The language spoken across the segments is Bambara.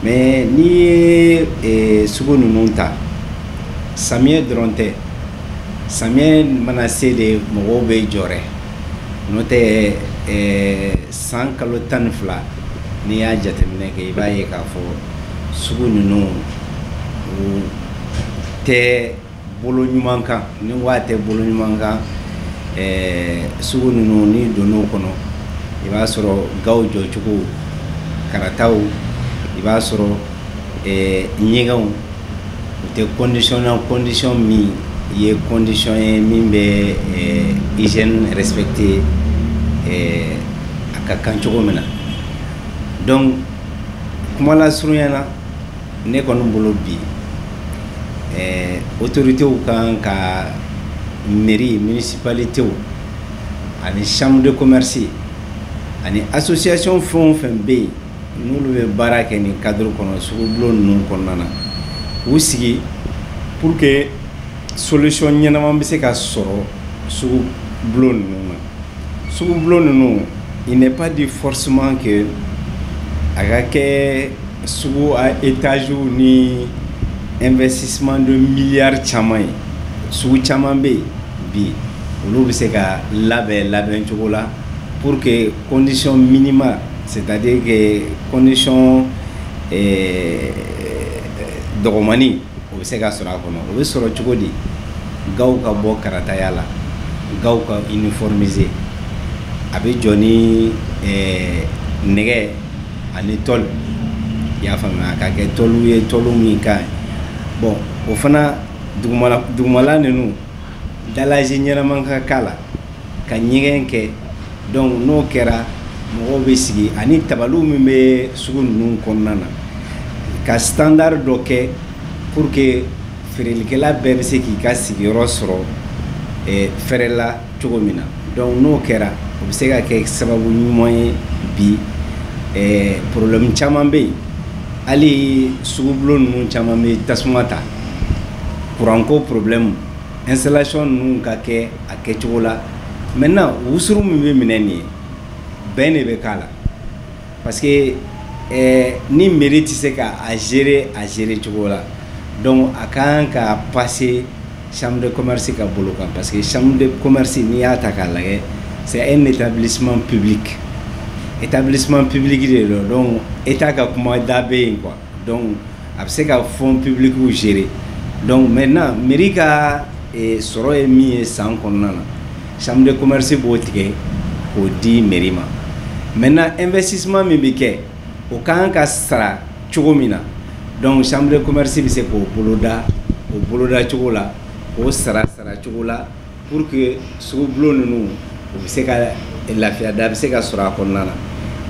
Mais n'i ye sugu ninnu ta, samiyɛ dɔrɔn tɛ, samiyɛ mana se de mɔgɔw bɛ jɔrɛ. N'o tɛ, san kalo 12, n'i y'a jateminɛ kɛ, i b'a ye k'a fɔ sugu ninnu u tɛ bolo ɲuman kan. Ni n ko a tɛ bolo ɲuman kan, sugu ninnu, n'i donn'o kɔnɔ, i b'a sɔrɔ gaw jɔcogo, karataw, i b'a sɔrɔ ɲɛgɛnw, u tɛ condition na, condition min ye condition ye min bɛ hygiène respecter a ka kan cogo min na. Donc kuma lasurunya na, ne kɔni bolo bi, autorités kan ka mairie, municipalités ani chambre de commerce ani association fɛn o fɛn bɛ yen n'olu bɛ baara kɛ nin cadre kɔnɔ, sugubulon ninnu kɔnɔna na, k'u sigi pour que solution ɲɛnama bɛ se ka sɔrɔ sugubulon ninnu na. Sugubulon ninnu, il n'est pas dit forcément que a ka kɛ sugu à étage ni investissement de milliards caman ye. Sugu caman bɛ yen bi, olu bɛ se ka labɛn labɛn cogo la pour que condition minimale, c'est-à-dire que condition dɔgɔmani, o bɛ se ka sɔrɔ a kɔnɔ. O bɛ sɔrɔ cogo di? Gaw ka bɔ karataya la, gaw ka uniformiser, a bɛ jɔ ni nɛgɛ ani tôle, i y'a faamuya, a ka kɛ tôle ye, tôle min ka ɲi. Bon, o fana dugumala dugumala ninnu, dallage ɲɛnama ka k'a la, ka ɲɛgɛn kɛ. Donc n'o kɛra, mɔgɔw bɛ sigi ani tabaliw min bɛ sugu ninnu kɔnɔna na, ka standard dɔ kɛ pour que feerelikɛla bɛɛ bɛ se k'i ka sigiyɔrɔ sɔrɔ fɛrɛ la cogo min na. Donc n'o kɛra, o bɛ se ka kɛ sababu ɲuman ye. Bi, problème caman bɛ yen, hali sugubulon ninnu caman bɛ tasuma ta, kuranko problème, installation ninnu ka kɛ a kɛcogo la. Maintenant, wusuru min bɛ minɛ nin ye, bɛn de bɛ k'a la, parce que ni mairie tɛ se ka a gérer a gérer cogo la, donc a kan ka passer chambre de commerce ka bolo kan, parce que chambre de commerce, n'i y'a ta k'a lajɛ, c'est un établissement public, établissement public de don. Donc état ka kuma da bɛ yen quoi. Donc a bɛ se ka fonds publics gérer. Donc maintenant, mairie ka sɔrɔ ye min ye san kɔnɔna na, chambre de commerce b'o tigɛ k'o di mairie ma. Maintenant, investissement min bɛ kɛ, o kan ka sara cogo min na, donc chambre de commerce bɛ se k'o boloda o boloda cogo la, k'o sara sara cogo la, pour que sugubulon ninnu, u bɛ se ka lafiya da bɛ se ka sɔrɔ a kɔnɔna na.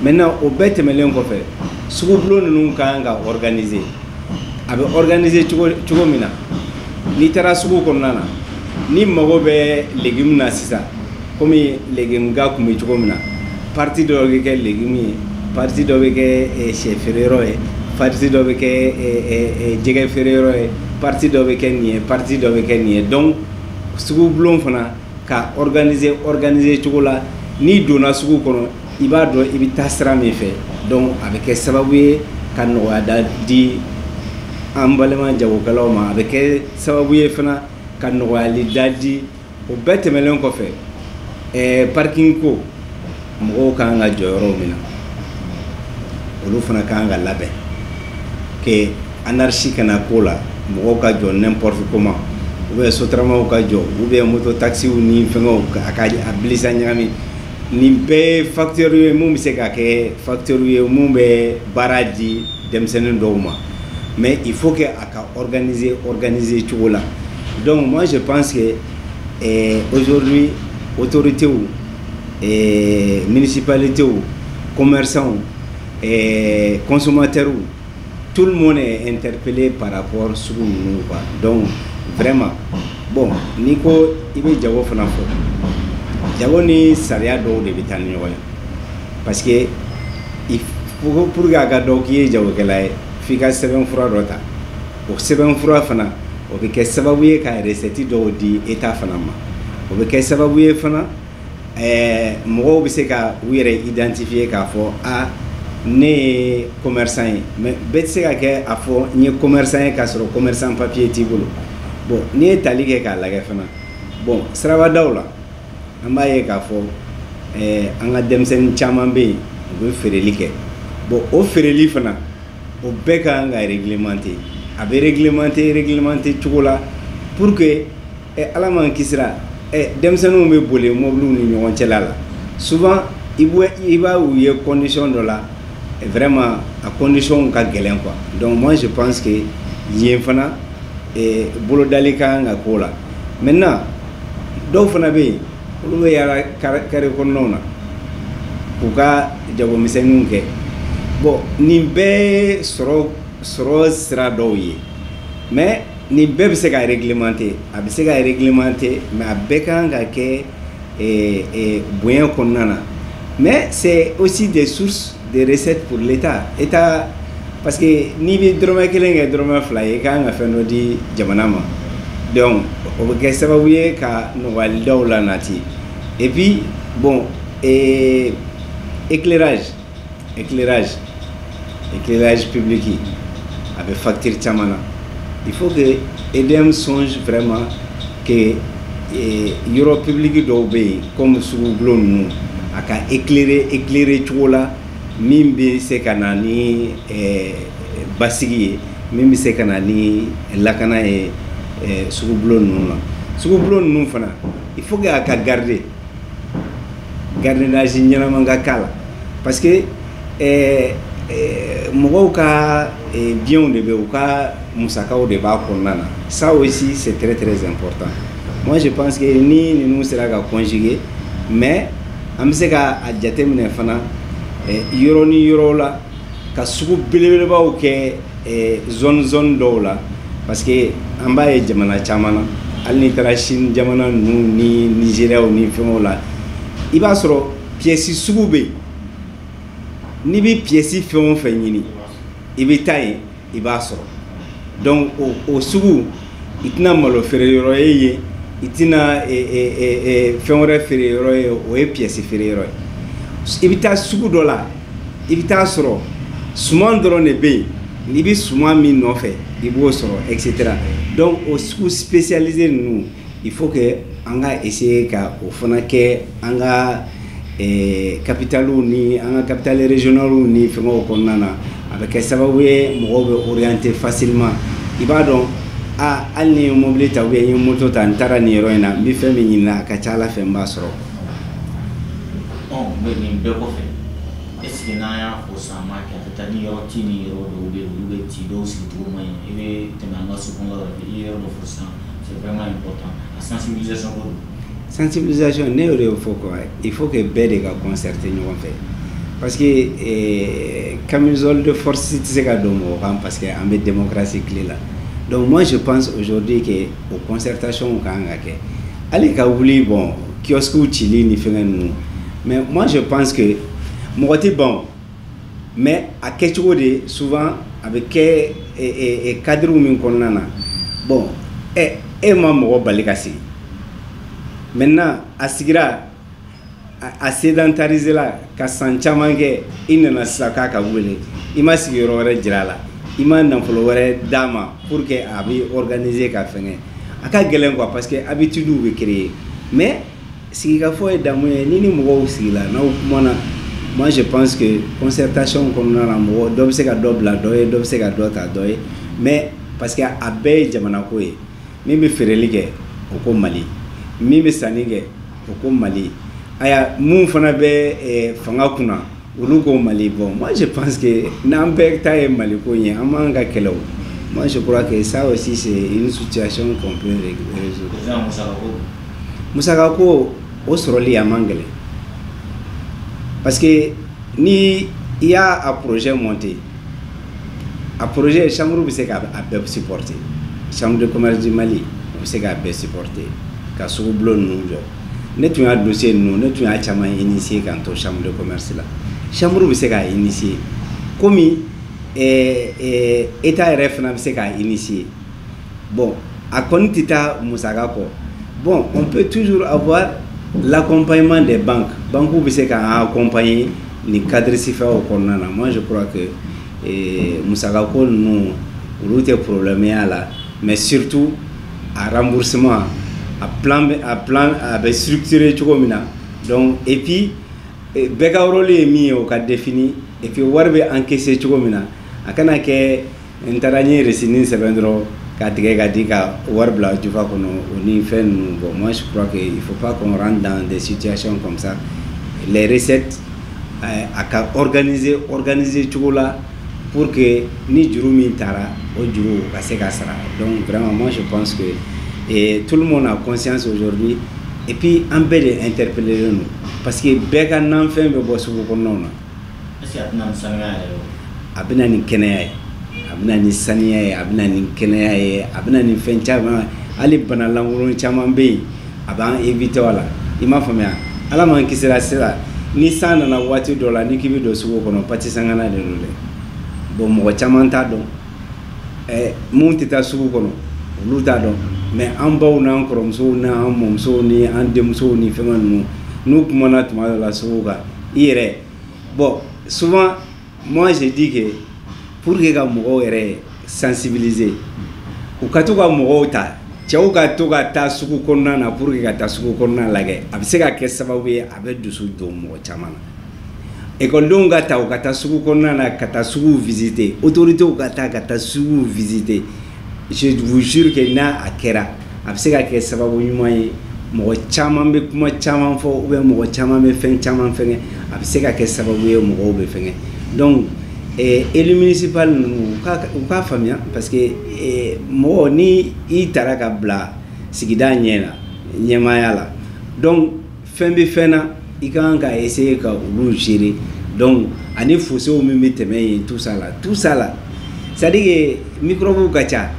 Maintenant, o bɛɛ tɛmɛnen kɔfɛ, sugubulon ninnu kan ka organiser. A bɛ organiser cogo cogo min na, n'i taara sugu kɔnɔna na, ni mago bɛ légume na sisan, komi légume ga tun bɛ cogo min na, partie dɔ bɛ kɛ légume ye, partie dɔ bɛ kɛ sɛ feereyɔrɔ ye, partie dɔ bɛ kɛ jɛgɛ feereyɔrɔ ye, partie dɔ bɛ kɛ nin ye, partie dɔ bɛ kɛ nin ye. Donc sugubulon fana ka organiser organiser cogo la, n'i donna sugu kɔnɔ, i b'a dɔn i bɛ taa sira min fɛ. Donc a bɛ kɛ sababu ye ka nɔgɔya da di an balima jagokɛlaw ma, a bɛ kɛ sababu ye fana ka nɔgɔyali da di. O bɛɛ tɛmɛnen kɔfɛ, parking ko, mɔgɔw kan ka jɔ yɔrɔ min na, olu fana kan ka labɛn que anarchie kana ko la, mɔgɔw ka jɔ n'importe comment, ou bien sotaramaw ka jɔ, ou bien moto taxiw ni fɛngɛw a ka a bilisa ɲagami. Nin bɛɛ ye facteur ye mun bɛ se ka kɛ facteur ye mun bɛ baara di denmisɛnnin dɔw ma. Mais il faut que a ka organiser organiser cogo la. Donc moi, je pense que aujourd'hui, autorités, municipalités, commerçants, consommateurs, tout le monde est interpellé par rapport sugu ninnu quoi. Donc vraiment, bon, n'i ko i bɛ jago fana fɔ, jago ni sariya dɔw de bɛ taa ni ɲɔgɔn ye, parce que il faut, pour que a ka dɔn k'i ye jagokɛla ye, f'i ka sɛbɛnfura dɔ ta. O sɛbɛnfura fana, o bɛ kɛ sababu ye ka recette dɔw di état fana ma. O bɛ kɛ sababu ye fana, mɔgɔw bɛ se ka u yɛrɛ identifier k'a fɔ a Ne ye commerçant ye, mais bɛɛ tɛ se ka kɛ a fɔ n ye commerçant ye k'a sɔrɔ commerçant papier t'i bolo. Bon, n'i ye tali kɛ k'a lajɛ fana, bon, sirabadaw la, an b'a ye k'a fɔ an ka denmisɛnnin caman bɛ yen, u bɛ feereli kɛ. Bon, o feereli fana, o bɛɛ ka kan ka réglementer. A bɛ réglementer cogo la pour que Ala m'an kisira, denmisɛnninw bɛ boli mobiliw ni ɲɔgɔn cɛla la. Souvent i b'a u ye condition dɔ la, vraiment a condition ka gɛlɛn quoi. Donc moi je pense que yen fana bolodali ka kan ka k'o la. Maintenant, dɔw fana bɛ yen, olu bɛ yaala carré kɔnɔnaw na k'u ka jagomisɛnninw kɛ. Bon, nin bɛɛ ye sɔrɔ sira dɔw ye, mais nin bɛɛ bɛ se ka réglementer, a bɛ se ka réglementer, mais a bɛɛ ka kan ka kɛ bonya kɔnɔna na. Mais c'est aussi des sources de recettes pour l'État. État, parce que n'i bɛ dɔrɔmɛ kelen kɛ dɔrɔmɛ fila ye, i ka kan ka fɛn dɔ di jamana ma. Donc o bɛ kɛ sababu ye ka nɔgɔyali daw la nati. Et puis bon, éclairage public, a bɛ facture caman na. Il faut que EDM songe vraiment que yɔrɔ public dɔw bɛ yen comme sugubulon ninnu, a ka éclairer cogo la min bɛ se ka na ni basigi ye, min bɛ se ka na ni lakana ye sugubulon ninnu na. Sugubulon ninnu fana, il faut que a ka garder, gardiennage ɲɛnama ka k'a la, parce que mɔgɔw ka biens de bɛ, u ka musakaw de b'a kɔnɔna na. Ça aussi, c'est très très important. Moi je pense que ni ninnu sera ka conjuguer, mais an bɛ se ka a jateminɛ fana yɔrɔ ni yɔrɔ la, ka sugu belebelebaw kɛ zone dɔw la, parce que an b'a ye jamana caman na, hali n'i taara Chine jamana ninnu ni Nigériaw ni fɛnw la, i b'a sɔrɔ pièce sugu bɛ yen. N'i bɛ pièce fɛn o fɛn ɲini, i bɛ taa yen, i b'a sɔrɔ. Donc o sugu, i tɛna malo feere yɔrɔ ye yen, i tɛna fɛn wɛrɛ feere yɔrɔ ye, o ye pièce feere yɔrɔ ye. I bɛ taa sugu dɔ la, i bɛ taa sɔrɔ suman dɔrɔn de bɛ yen, n'i bɛ suman min nɔfɛ, i b'o sɔrɔ, et cetera. Donc o sugu spécialisé ninnu, il faut que an ka essayer ka o fana kɛ an ka capitales ni an ka capitales régionales ni fɛngɛw kɔnɔna na. A bɛ kɛ sababu ye mɔgɔw bɛ orienter facilement. I b'a dɔn, a hali ni ye mobili ta ou bien n ye moto ta, n taara nin yɔrɔ in na, n bɛ fɛn min ɲini, a ka ca Ala fɛ n b'a sɔrɔ. Ɔ, nin bɛɛ kɔfɛ, est ce que n'an y'a fɔ sisan, an b'a kɛ, a tɛ taa ni yɔrɔ ci ni yɔrɔ dɔw bɛ yen, olu bɛ ci, dɔw sigicogo man ɲi, i bɛ tɛmɛ an ka so kɔnɔ la, i ye yɔrɔ dɔ fɔ sisan, c'est vraiment important, a sensibilisation ko don. Sensibilisation, ne y'o de fɔ quoi, il faut que bɛɛ de ka concerter ɲɔgɔn fɛ, parce que camisole de force tɛ se ka don mɔgɔ kan, parce que an bɛ démocratie tile la. Donc moi je pense aujourd'hui que o concertation ka kan ka kɛ, hali ka wuli, bon, kiosque cili ni fɛngɛ ninnu. Mais moi je pense que mɔgɔ tɛ ban, mais a kɛcogo de, souvent a bɛ kɛ cadre min kɔnɔna na. Bon, e ma mɔgɔ bali ka sigi. Maintenant a sigira, a sédentarisé la ka san caman kɛ, i nana sisan k'a ka wele, i ma sigiyɔrɔ wɛrɛ jira a la, i ma nafolo wɛrɛ d'a ma pour que a bɛ organiser ka fɛngɛ, a ka gɛlɛn quoi, parce que habitude bɛ créer. Mais sigikafɔ ye damu ye, ni mɔgɔw sigila, n'aw kumana, moi je pense que concertation kɔnɔna na, mɔgɔ dɔ bɛ se ka dɔ bila dɔ ye, dɔ bɛ se ka dɔ ta dɔ ye. Mais parce que a bɛɛ ye jamana ko ye, min bɛ feereli kɛ, o ko Mali, min bɛ sanni kɛ, o ko Mali, aya mun fana bɛ fanga kunna, olu ko Mali. Bon, moi je pense que n'an bɛɛ ta ye Mali ko ye, an m'an ka kɛlɛ o. Moi je crois que ça aussi, c'est une situation qu'on peut résoudre. Président, musaka ko. Musaka ko, o sɔrɔli a man gɛlɛn, parce que ni i y'a a projet monter, a projet, chambre bɛ se k'a bɛɛ supporter. Chambre de commerce du Mali, o bɛ se k'a bɛɛ supporter ka sugubulon ninnu jɔ. Ne tun y'a dossier ninnu, ne tun y'a caman initier k'an to chambre de commerce la. Chambre bɛ se k'a initier, komi état yɛrɛ fana bɛ se k'a initier. Bon, a kɔni tɛ taa musaka kɔ. Bon, on peut toujours avoir l'accompagnement des banques. Banques bɛ se k'an accompagner. Nin cadre CFAO kɔnɔna na, moi je crois que musakako ninnu, olu tɛ problème y'a la, mais surtout a remboursement, a plan a bɛ structuré cogo min na. Donc et puis bɛɛ ka rôle ye min ye, o ka défini, et puis wari bɛ encaisser cogo min na, a kana kɛ n taara n ye reçu sɛbɛn dɔrɔn k'a tigɛ ka di ka wari bila jufa kɔnɔ, o ni fɛn ninnu. Bon, moi je crois que il faut pas qu'on rentre dans des situations comme ça. Les recettes, a ka organiser cogo la pour que ni juru min taara, o juru ka se ka sara. Donc vraiment, moi je pense que et tout le monde a conscience aujourd'hui, et puis an bɛɛ de interpellé don, parce que bɛɛ ka nanfɛn bɛ bɔ sugu kɔnɔnaw na. Est-ce que a tɛna ni sanuya yɛrɛ ye? A bɛ na ni kɛnɛya ye, a bɛ na ni saniya ye, a bɛ na ni kɛnɛya ye, a bɛ na ni fɛn caman. Hali bana lankolon caman bɛ yen, a b'an éviter a la. I m'a faamuya? Ala m'an kisira sisan, ni san nana waati dɔ la, ni k'i bɛ don sugu kɔnɔ, pati sangana de don dɛ. Bon, mɔgɔ caman t'a dɔn, mun tɛ taa sugu kɔnɔ, olu t'a dɔn, mais an baw n'an kɔrɔmusow n'an mɔmusow ni an denmusow ni fɛngɛ ninnu, n'u kumana tuma dɔ la sugu kan, i yɛrɛ. Bon, souvent moi je dis que pour que ka mɔgɔw yɛrɛ sensibiliser, u ka to ka mɔgɔw ta, cɛw ka to ka taa sugu kɔnɔna na pour que ka taa sugu kɔnɔna lajɛ, a bɛ se ka kɛ sababu ye a bɛ dusu don mɔgɔ caman na. Ekɔlidenw ka ta, u ka taa sugu kɔnɔna na, ka taa sugu visiter, autorités ka taa, ka taa sugu visiter. Je vous jure que n'a a kɛra, a bɛ se ka kɛ sababu ɲuman ye. Mɔgɔ caman bɛ kuma caman fɔ, ou bien mɔgɔ caman bɛ fɛn caman fɛngɛ, a bɛ se ka kɛ sababu ye mɔgɔw bɛ fɛngɛ. Donc élu municipal ninnu, u k'a faamuya, parce que mɔgɔ ni i taara ka bila sigida ɲɛ la, ɲɛmaaya la, donc fɛn bɛ fɛn na, i ka kan ka essayer ka olu gérer. Donc ani fossés min bɛ tɛmɛ yen, tout ça là, tout ça là, c'est à dire que microbe ka ca,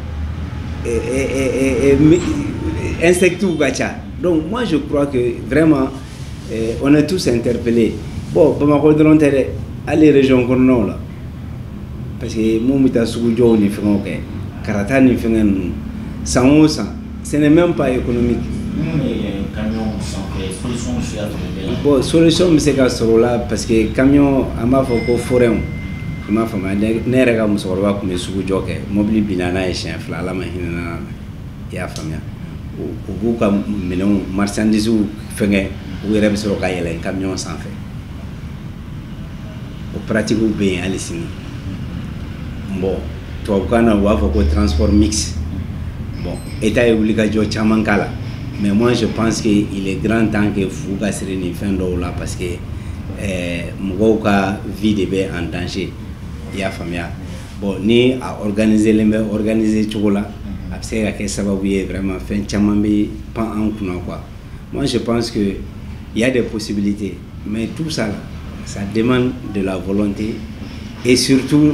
insectes ka ca. Donc moi je crois que vraiment on est tous interpellés. Bon, Bamakɔ dɔrɔn tɛ dɛ, hali région kɔnɔnaw la, parce que mun bɛ taa sugujɔw ni fɛngɛw kɛ, karata ni fɛngɛ ninnu, san o san, ce n'est même pas économique. Minnu bɛ camion sanfɛ, solution bɛ se ka sɔrɔ bɛɛ la? Bon, solution bɛ se ka sɔrɔ o la, parce que camion, an b'a fɔ ko forain, i m'a faamuya? Ne yɛrɛ ka musokɔrɔba tun bɛ sugujɔ kɛ, mobili binna n'a ye siɲɛ 2, Ala ma hinɛ n'a na. I y'a faamuya? U b'u ka minɛnw, marchandises fɛngɛ, u yɛrɛ bɛ sɔrɔ ka yɛlɛn camion sanfɛ. O pratique bɛ yen hali sini. Bon, tubabukan na, u b'a fɔ ko transport mixte. Bon, État ye wulikajɔ caman k'a la, mais moi je pense que il est grand temps que fu ka siri nin fɛn dɔw la, parce que mɔgɔw ka vie de bɛ en danger. I y'a faamuya? Bon, ni a organiser len bɛ organiser cogo la, a bɛ se ka kɛ sababu ye vraiment fɛn caman bɛ pan an kunna quoi. Moi je pense que il y a des possibilités, mais tout ça là, ça demande de la volonté et surtout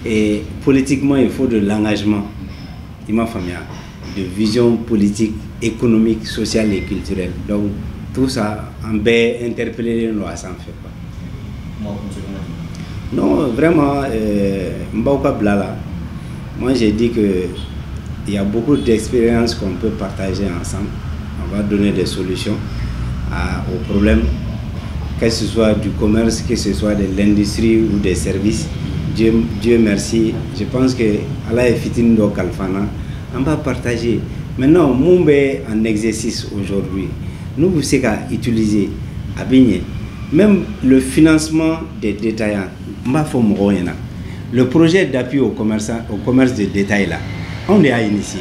et politiquement il faut de l'engagement, i m'a faamuya, de vision politique, économique, sociale et culturelle. Donc tout ça, an bɛɛ interpellé don a sanfɛ quoi. Non, vraiment, n b'aw ka bila la. Moi j'ai dit que il y a beaucoup d'expériences qu'on peut partager ensemble. On va donner des solutions aux problèmes, que ce soit du commerce, que ce soit de l'industrie ou des services. Dieu, Dieu merci, je pense que Ala ye fitinin dɔ kalifa n na, an b'a partager. Maintenant, mun bɛ en exercice aujourd'hui, n'u bɛ se ka utiliser, a bɛ ɲɛ. Même le financement des détaillants, n b'a fɔ mɔgɔw ɲɛna, le projet d'appui au commerce, au commerce de détail là, anw de y'a initié.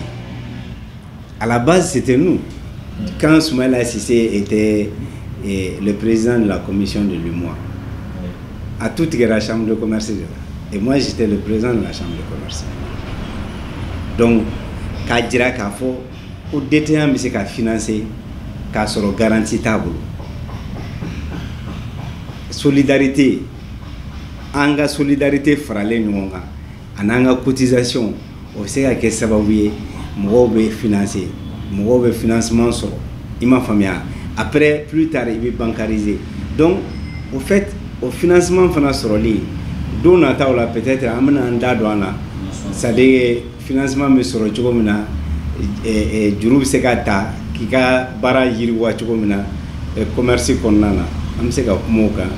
À la base, c'était nous. Quand Soumaïla Cissé était le président de la commission de l'UMOA, à toute la chambre de commerce de là. Et moi, j'étais le président de la chambre de commerce. Donc, k'a jira k'a fɔ ko détaillant bɛ se ka financer k'a sɔrɔ garantie t'a bolo. Solidarité, an ka solidarité faralen ɲɔgɔn kan ani an ka cotisation, o bɛ se ka kɛ sababu ye mɔgɔw bɛ financer, mɔgɔw bɛ financement sɔrɔ. I m'a faamuya? Après, plus tard, i bɛ bancariser. Donc au fait, o financement fana sɔrɔli don nataw la, peut-être an bɛna an da don a la, c'est à dire financement bɛ sɔrɔ cogo min na, juru bɛ se ka ta k'i ka baara yiriwa cogo min na commerce kɔnɔna na, an bɛ se ka kuma o kan.